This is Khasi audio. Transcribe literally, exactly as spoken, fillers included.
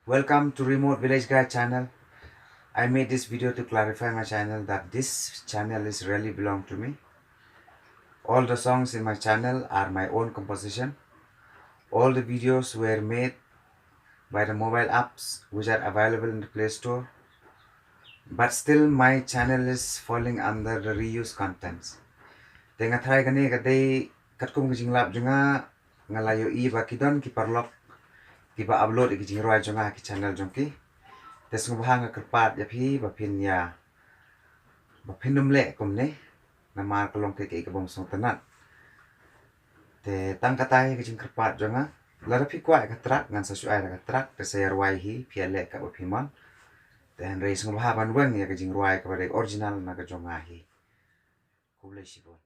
Welcome to Remote Village Guy channel. I made this video to clarify my channel that this channel is really belong to me. All the songs in my channel are my own composition. All the videos were made by the mobile apps which are available in the Play Store. But still my channel is falling under the reuse contents. Te nga tharai kane ka dei katkum ka jinglap jong nga, nga la ïohi ba ki don ki paralok kiba upload ïa ki jingrwai jong nga ha ki channel jong ki. Te sngewbha nga kyrpad ïa phi ba phin ïa, ba phin nym leh kumne. Namar ka long kaei kaei kaba ym sngewtynnat. Te tang katai ka jingkyrpad jong nga. Lada phi kwah ïa ka track ngan sa shu ai da ka track, te sa ïa rwai hi, phi ïa leh kaba phi mon. Te hynrei sngewbha ban weng ïa ka jingrwai kaba dei original na ka jong nga hi. Khublei shibun.